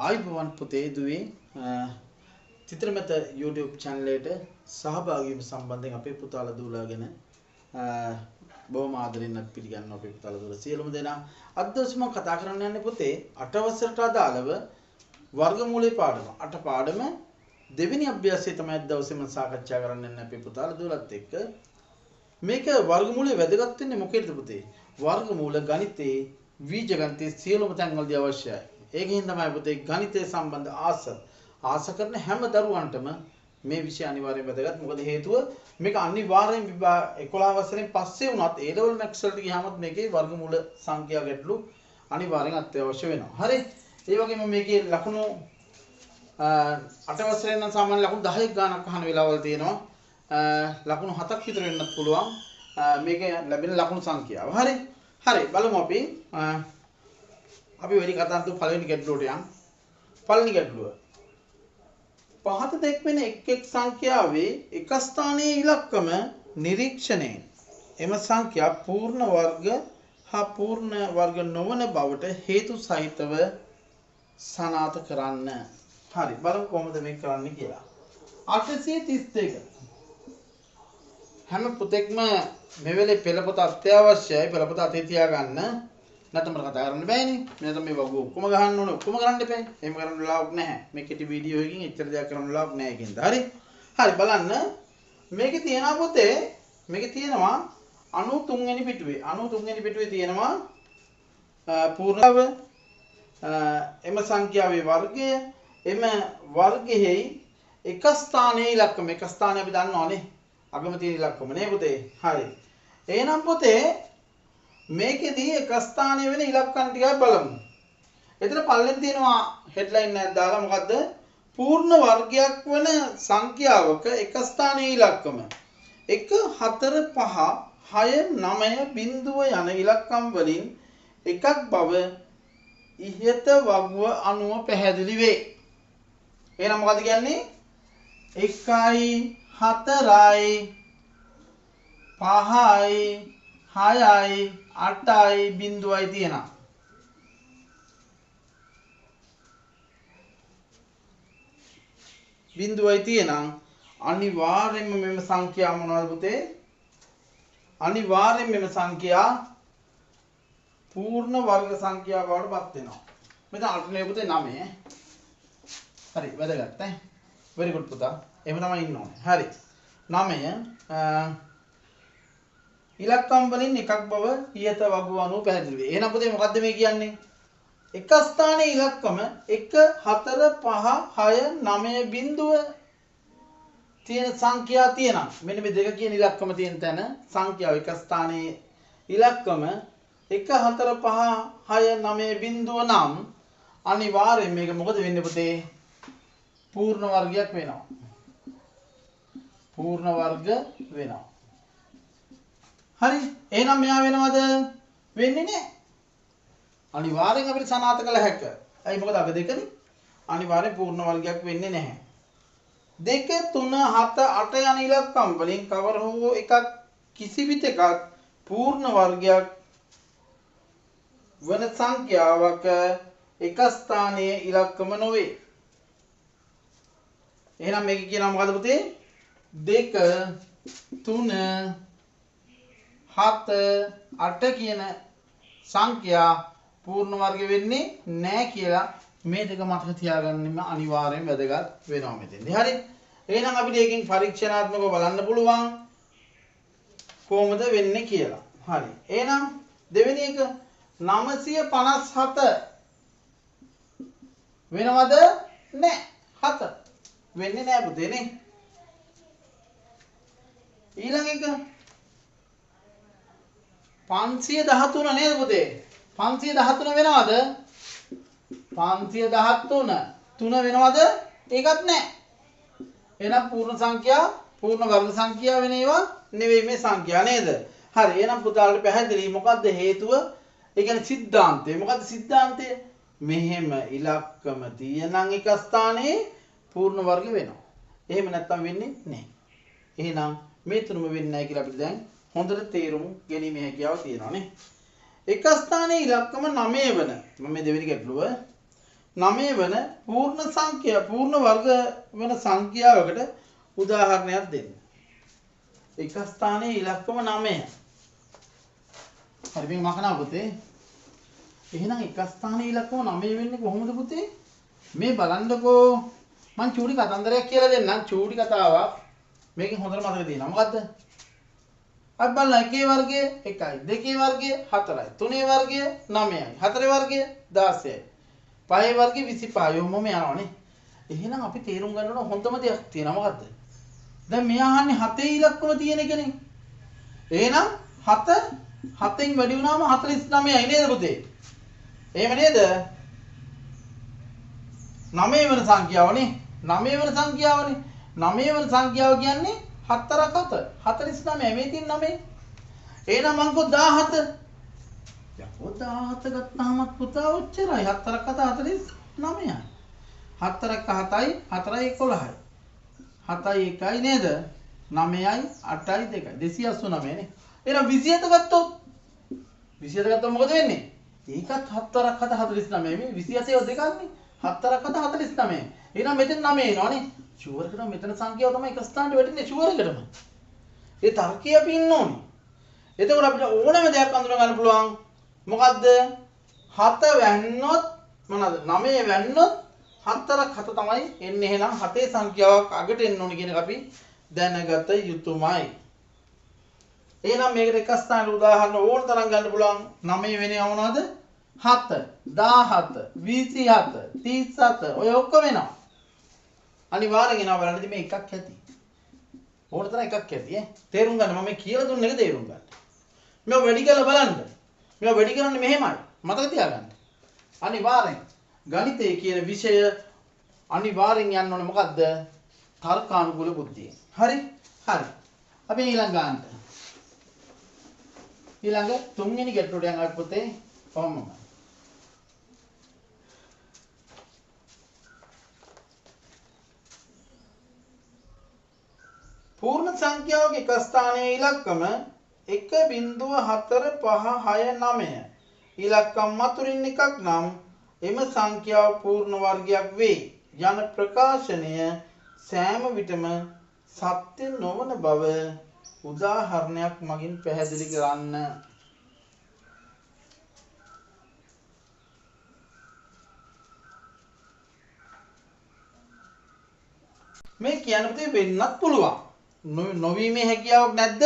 ආයුබෝවන් පුතේ දුවේ චිත්‍රමත YouTube channel එකට සහභාගී වීම සම්බන්ධයෙන් අපේ පුතාලා දූලා ගැන බොහොම ආදරෙන් අපි පිළිගන්නවා අපේ පුතාලා දූලා සියලුම දෙනා. අද දවසේ මම කතා කරන්න යන්නේ පුතේ අට වසරට අදාළව වර්ගමූලයේ පාඩම අට පාඩම දෙවෙනි අභ්‍යාසය තමයි අද දවසේ මම සාකච්ඡා කරන්න යන්නේ අපේ පුතාලා දූලත් එක්ක. මේක වර්ගමූලයේ වැදගත් වෙන්නේ මොකේද පුතේ? වර්ගමූල ගණිතයේ බීජ ගණිතයේ සියලුම තැන්වලදී අවශ්‍යයි. ඒකෙන් තමයි පුතේ ගණිතය සම්බන්ධ ආස කරන හැම දරුවන්ටම මේ විෂය අනිවාර්යයෙන් වැදගත්. මොකද හේතුව මේක අනිවාර්යෙන් විභාග 11 වසරෙන් පස්සේ වුණත් A level maths වලට ගියාමත් මේකේ වර්ගමූල සංඛ්‍යා ගැටලු අනිවාර්යෙන් අත්‍යවශ්‍ය වෙනවා. හරි. ඒ වගේම මේකේ ලකුණු 8 වසරෙන් නම් සාමාන්‍ය ලකුණු 10ක් ගාණක් අහන වෙලාවල් තියෙනවා. ලකුණු 7ක් විතර වෙන්නත් පුළුවන්. මේක ලැබෙන ලකුණු සංඛ්‍යාව. හරි. හරි බලමු අපි අපි වැඩි කතා නැතුව පළවෙනි ගැටලුවට යන්. පළවෙනි ගැටලුව. පහත දැක්වෙන එක් එක් සංඛ්‍යාවේ එක ස්ථානයේ ඉලක්කම නිරීක්ෂණයෙන් එම සංඛ්‍යා පූර්ණ වර්ග හා පූර්ණ වර්ග නොවන බවට හේතු සහිතව සනාථ කරන්න. හරි බලමු කොහොමද මේක කරන්නේ කියලා. 832. හැම පුතෙක්ම මේ වෙලේ පෙළ පොත අත්‍යවශ්‍යයි. පෙළ පොත අතේ තියාගන්න. නැත්නම් මට කතා කරන්න බෑනේ. නැත්නම් මේ වගුව ඔක්කොම ගහන්න ඕනේ. ඔක්කොම කරන්න එපා. එහෙම කරන්න වෙලාවක් නැහැ. මේ කෙටි වීඩියෝ එකකින් එච්චර දෙයක් කරන්න වෙලාවක් නැහැ ඒකෙන්ද. හරි. හරි බලන්න. මේකේ තියෙනවා පොතේ මේකේ තියෙනවා 93 වෙනි පිටුවේ. 93 වෙනි පිටුවේ තියෙනවා පූර්ණව එම සංඛ්‍යාවේ වර්ගය එම වර්ගයෙහි එක ස්ථානයේ ඉලක්කම. එක ස්ථානය අපි දන්නවනේ. අගම තියෙන ඉලක්කම නේ පුතේ. හරි. එහෙනම් පුතේ මේකෙදී එක ස්ථානයේ වෙන ඉලක්කම් ටිකක් බලමු. එතන පල්ලෙන් තියෙනවා හෙඩ්ලයින් එකක් දාලා මොකද්ද? පූර්ණ වර්ගයක් වන සංඛ්‍යාවක එක ස්ථානයේ ඉලක්කම 1 4 5 6 9 බිංදුව යන ඉලක්කම් වලින් එකක් බව ඉහත වගුව අනුව පැහැදිලි වේ. එහෙනම් මොකද්ද කියන්නේ? 1යි 4යි 5යි 6යි 8යි බිංදුවයි තියෙනවා. බිංදුවයි තියෙනම් අනිවාර්යයෙන්ම මෙම සංඛ්‍යා මොනවද පුතේ? අනිවාර්යයෙන්ම මෙම සංඛ්‍යා පූර්ණ වර්ග සංඛ්‍යා බවට පත් වෙනවා. මෙතන 8 නෙවෙයි පුතේ 9. හරි වැදගත් ඈ. වෙරි ගුඩ් පුතා. එහෙම තමයි ඉන්න ඕනේ. හරි. 9 ඉලක්කම් වලින් එකක් බව ඉහත වගුව අනුව පැහැදිලි වේ. එහෙනම් පුතේ මොකද්ද මේ කියන්නේ? එක ස්ථානයේ ඉලක්කම 1 4 5 6 9 බිංදුව තියෙන සංඛ්‍යා තියෙනවා. මෙන්න මේ දෙක කියන ඉලක්කම තියෙන තැන සංඛ්‍යාව එක ස්ථානයේ ඉලක්කම 1 4 5 6 9 බිංදුව නම් අනිවාර්යයෙන් මේක මොකද වෙන්නේ පුතේ? පූර්ණ වර්ගයක් වෙනවා. පූර්ණ වර්ග වෙනවා. හරි. එහෙනම් මෙයා වෙනවද? වෙන්නේ නැහැ. අනිවාර්යෙන් අපිට සනාථ කළ හැක. ඇයි මොකද අග දෙකනේ. අනිවාර්යෙන් පූර්ණ වර්ගයක් වෙන්නේ නැහැ. 2 3 7 8 යන ඉලක්කම් වලින් කවර හෝ එකක් කිසි විටකත් පූර්ණ වර්ගයක් වන සංඛ්‍යාවක එක ස්ථානයේ ඉලක්කම නොවේ. එහෙනම් මේක කියනවා මොකද පුතේ? 2 3 7 8 කියන සංඛ්‍යා පූර්ණ වර්ග වෙන්නේ නැහැ කියලා මේ දෙක මතක තියාගන්නෙම අනිවාර්යෙන් වැදගත් වෙනවා මෙතෙන්දී. හරි. එහෙනම් අපිට ඒකෙන් පරීක්ෂණාත්මකව බලන්න පුළුවන් කොහොමද වෙන්නේ කියලා. හරි. එහෙනම් දෙවෙනි එක 957 වෙනවද? නැහැ. 7 වෙන්නේ නැහැ පුතේ නේ. ඊළඟ එක 513 නේද පුතේ? 513 වෙනවද? 513 3 වෙනවද? ඒකත් නෑ. එහෙනම් පූර්ණ සංඛ්‍යා පූර්ණ වර්ග සංඛ්‍යා වෙන ඒවා නෙවෙයි මේ සංඛ්‍යා නේද? හරි. එහෙනම් පුතාලට පැහැදිලි මොකද්ද හේතුව? ඒ කියන්නේ සිද්ධාන්තය. මොකද්ද සිද්ධාන්තය? මෙහෙම ඉලක්කම තියෙනං එක ස්ථානයේ පූර්ණ වර්ග වෙනවා. එහෙම නැත්තම් වෙන්නේ නෑ. එහෙනම් මේ තුනම වෙන්නේ නෑ කියලා අපිට දැන් හොඳට තේරුම් ගැනීමේ හැකියාව තියෙනවා නේ. එක ස්ථානයේ ඉලක්කම 9 වන මම මේ දෙවෙනි ගැටලුව 9 වන පූර්ණ සංඛ්‍යා පූර්ණ වර්ග වෙන සංඛ්‍යාවකට උදාහරණයක් දෙන්න. එක ස්ථානයේ ඉලක්කම 9. හරි මේක මකනවා පුතේ. එහෙනම් එක ස්ථානයේ ඉලක්කම 9 වෙන්නේ කොහොමද පුතේ? මේ බලන්නකෝ මං චූටි කතන්දරයක් කියලා දෙන්නම්. චූටි කතාවක්. මේකෙන් හොඳට මතක තියෙනවා. මොකද්ද? අපි බලන්න එකේ වර්ගය 1යි, දෙකේ වර්ගය 4යි, තුනේ වර්ගය 9යි, හතරේ වර්ගය 16යි, පහේ වර්ගය 25යි. ඔහොමම යනවනේ. එහෙනම් අපි තේරුම් ගන්න ඕන හොඳම දෙයක් තියෙනවා. මොකද්ද? දැන් මෙයා අහන්නේ 7 ඉලක්කම තියෙන එකනේ. එහෙනම් 7 7න් වැඩි වුණාම 49යි නේද පුතේ? එහෙම නේද? 9 වෙන සංඛ්‍යාවනේ. 9 වෙන සංඛ්‍යාවනේ. 9 වෙන සංඛ්‍යාව කියන්නේ 4ක් 7 49 මේ තියෙන 9. එහෙනම් මං කෝ 17. යකෝ 17 ගත්තාමත් පුතා ඔච්චරයි. 4ක් 7 49යි. 4ක් 7යි 4යි 11යි. 7යි 1යි නේද? 9යි 8යි 2යි 289 නේ. එහෙනම් 27 ගත්තොත් 27 ගත්තොත් මොකද වෙන්නේ? ඒකත් 4ක් 7 49 මේ 27 ඒවා දෙකක්නේ. 4ක් 7 49. එහෙනම් මෙතන 9 එනවනේ. ෂුවර් එකටම මෙතන සංඛ්‍යාව තමයි එක ස්ථානට වැටෙන්නේ ෂුවර් එකටම. ඒ තර්කය අපි ඉන්න ඕනේ. එතකොට අපිට ඕනම දෙයක් අඳුන ගන්න පුළුවන්. මොකද්ද? 7 වැන්නොත් මොනවාද? 9 වැන්නොත් 4ක් 7 තමයි එන්නේ. එහෙනම් 7 සංඛ්‍යාවක් අගට එන්න ඕනේ කියන එක අපි දැනගත යුතුමයි. එහෙනම් මේකට එක ස්ථානට උදාහරණ ඕන තරම් ගන්න පුළුවන්. 9 වෙන්නේ මොනවද? 7, 17, 27, 37 ඔය ඔක්කොම එනවා. අනිවාර්යෙන් එනවා බලන්න. ඉතින් මේ එකක් ඇති. ඕන තරම් එකක් ඇති ඈ. තේරුම් ගන්න මම මේ කියලා දුන්න එක තේරුම් ගන්න. මේව වැඩි කරලා බලන්න. මේව වැඩි කරන්නේ මෙහෙමයි. මතක තියාගන්න. අනිවාර්යෙන් ගණිතය කියන විෂය අනිවාර්යෙන් යන්න ඕනේ මොකද්ද? තර්කානුකූල බුද්ධිය. හරි? හරි. අපි ඊළඟ ගානට. ඊළඟ තුන්වෙනි ගැටලුවට යන් අපි පොතේ කොහොමද? පූර්ණ සංඛ්‍යාවක එක ස්ථානයේ ඉලක්කම 1.4 5 6 9 ඉලක්කම් මතුරින් එකක් නම් එම සංඛ්‍යාව පූර්ණ වර්ගයක් වේ යන ප්‍රකාශනය සෑම විටම සත්‍ය නොවන බව උදාහරණයක් මගින් පැහැදිලි කරන්න. මේ කියන පුතේ වෙන්නත් පුළුවන්. නොවීමේ හැකියාවක් නැද්ද?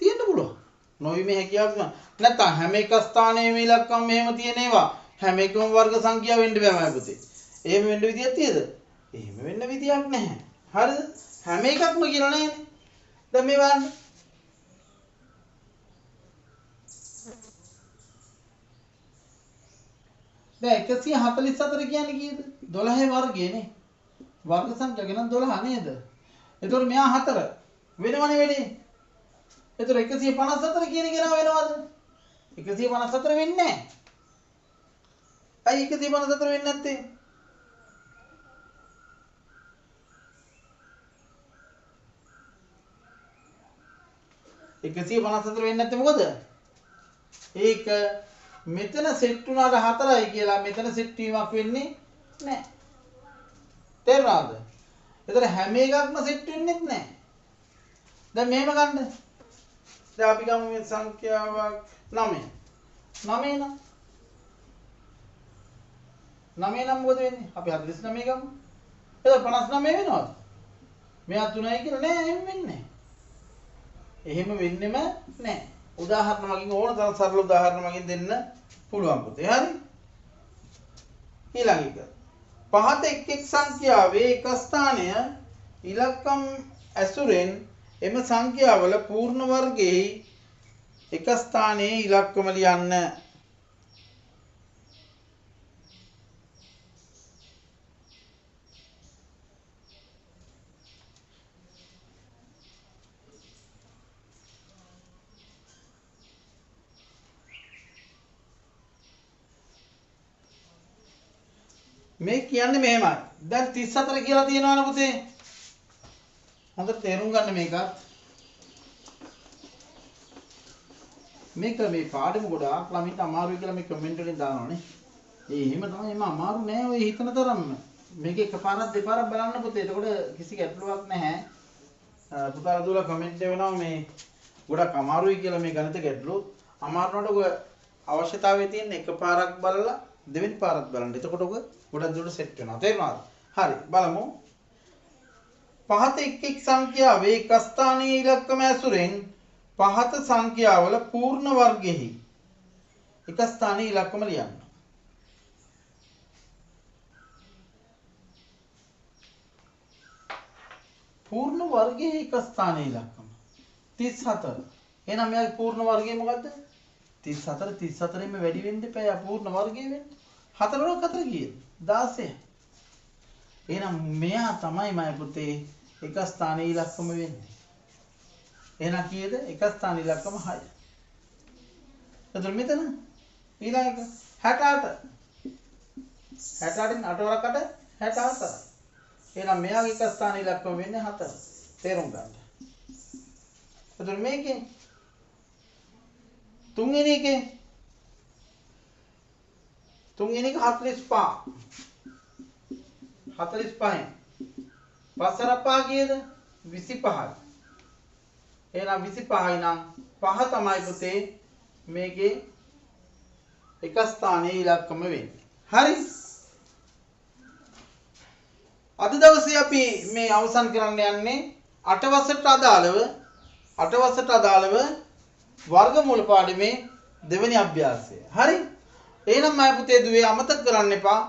තියෙන්න පුළුවන්. නොවීමේ හැකියාවක් නැත්නම් හැම එක ස්ථානයේම ඉලක්කම් මෙහෙම තියෙන ඒවා හැම එකම වර්ග සංඛ්‍යාව වෙන්න බෑ මම පුතේ. එහෙම වෙන්න විදියක් තියෙද? එහෙම වෙන්න විදියක් නැහැ. හරිද? හැම එකක්ම කියලා නෑනේ. දැන් මේ බලන්න. දැන් 144 කියන්නේ කීයද? 12 වර්ගයනේ. වර්ග සංඛ්‍යාව නම් 12 නේද? එතකොට මෙයා 4 වෙනවනේ වැඩේ. එතකොට 154 කියන එක නම වෙනවද? 154 වෙන්නේ නැහැ. ඇයි 154 වෙන්නේ නැත්තේ? 154 වෙන්නේ නැත්තේ මොකද? ඒක මෙතන සෙට් වුණාට 4යි කියලා මෙතන සෙට් වීමක් වෙන්නේ නැහැ. තේරුණාද? එතන හැම එකක්ම සෙට් වෙන්නෙත් නැහැ. දැන් මෙහෙම ගන්න. දැන් අපි ගමු මේ සංඛ්‍යාවක් 9. 9 නම් 9 නම් මොකද වෙන්නේ? අපි 49 ගමු. එතකොට 59 වෙනවද? මෙයා 3යි කියලා නෑ, එහෙම වෙන්නේ නෑ. එහෙම වෙන්නෙම නෑ. උදාහරණ මගින් ඕන තරම් සරල උදාහරණ මගින් දෙන්න පුළුවන් පුතේ. හරි? ඊළඟ එක. පහත එක් එක් සංඛ්‍යාවේ එක ස්ථානය ඉලක්කම් ඇසුරෙන් එම සංඛ්‍යාවල පූර්ණ වර්ගයේ එක ස්ථානයේ ඉලක්කම ලියන්න. මේ කියන්නේ මෙහෙමයි. දැන් 34 කියලා තියෙනවනේ පුතේ. හොඳට තේරුම් ගන්න මේකත්. මේක මේ පාඩම ගොඩාක් ළමින්ට අමාරුයි කියලා මේ කමෙන්ට් වලින් දානවනේ. ඒ එහෙම තමයි, එහෙම අමාරු නෑ ඔය හිතන තරම්ම. මේක එකපාරක් දෙපාරක් බලන්න පුතේ. එතකොට කිසි ගැටලුවක් නැහැ. පුතාලා දුවලා කමෙන්ට් එවනවා මේ ගොඩක් අමාරුයි කියලා මේ ගණිත ගැටලු. අමාරු නට ඔක අවශ්‍යතාවය තියෙන එකපාරක් බලලා දෙවෙනි පාරක් බලන්න. එතකොට ඔක ගොඩක් දුරට සෙට් වෙනවා. තේරුණාද? හරි බලමු. පහත එක් එක් සංඛ්‍යාවේ එක ස්ථානීය ඉලක්කම ඇසුරෙන් පහත සංඛ්‍යාවල පූර්ණ වර්ගෙහි එක ස්ථානීය ඉලක්කම ලියන්න. පූර්ණ වර්ගයේ එක ස්ථානීය ඉලක්කම 34. එහෙනම් මෙයාගේ පූර්ණ වර්ගය මොකද්ද? 34 34ෙන්ම වැඩි වෙන්න එපා. එයා පූර්ණ වර්ගය වෙන්න. 4 වරක් 4 කීයද? 16. එහෙනම් මෙයා තමයි මම පුතේ එක ස්ථානීය ඉලක්කම වෙන්නේ. එහෙනම් කීයද? එක ස්ථානීය ඉලක්කම 6. එතකොට මෙතන ඊළඟ එක 68. 68න් 8 වරක් 8 64. එහෙනම් මෙයාගේ එක ස්ථානීය ඉලක්කම වෙන්නේ 4. තේරුම් ගන්න. එතකොට මේකේ තුන්වෙනි එකේ තුන්වෙනි එක 45. 45න් පස් වරක් පහ කීයද? 25යි. එහෙනම් 25යි නම් පහ තමයි පුතේ මේකේ එක ස්ථානීය ඉලක්කම වෙන්නේ. හරි. අද දවසේ අපි මේ අවසන් කරන්න යන්නේ 8 වසරට අදාළව 8 වසරට අදාළව වර්ගමූල පාඩමේ දෙවෙනි අභ්‍යාසය. හරි. එහෙනම් මම පුතේ දුවේ අමතක කරන්න එපා.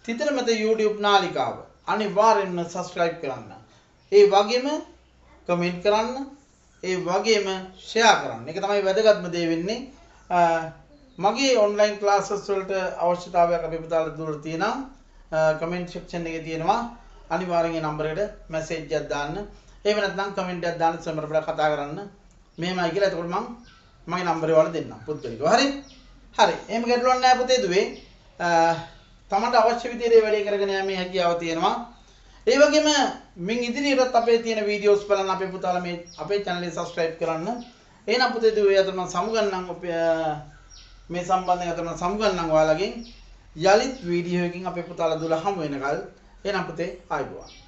තිතරමත YouTube නාලිකාව අනිවාර්යෙන්ම සබ්ස්ක්‍රයිබ් කරන්න. ඒ වගේම කමෙන්ට් කරන්න. ඒ වගේම ෂෙයා කරන්න. ඒක තමයි වැදගත්ම දේ වෙන්නේ. මගේ ඔන්ලයින් ක්ලාසස් වලට අවශ්‍යතාවයක් අපේ පුතාලා දුර තියෙනවා. කමෙන්ට් සෙක්ෂන් එකේ තියෙනවා. අනිවාර්යෙන් ඒ නම්බර් එකට මැසේජ් එකක් දාන්න. එහෙම නැත්නම් කමෙන්ට් එකක් දාන්න සමහර වෙලාවට කතා කරන්න. මෙහෙමයි කියලා. එතකොට මං මගේ නම්බරේ ඔයාලට දෙන්නම් පුද්ගලිකව. හරි? හරි. එහෙම ගැටලුවක් නෑ පුතේ දුවේ. තමන්ට අවශ්‍ය විදිහට ඒ වැඩේ කරගෙන යෑමේ හැකියාව තියෙනවා. ඒ වගේම මින් ඉදිරියටත් අපේ තියෙන වීඩියෝස් බලන්න අපේ පුතාලා මේ අපේ channel එක subscribe කරන්න. එහෙනම් පුතේ දුවේ අතර මම සමුගන්නම් මේ සම්බන්ධයෙන් අතර මම සමුගන්නම් ඔයාලගෙන් යලිත් වීඩියෝ එකකින් අපේ පුතාලා දුවලා හමු වෙනකල්. එහෙනම් පුතේ ආයුබෝවන්.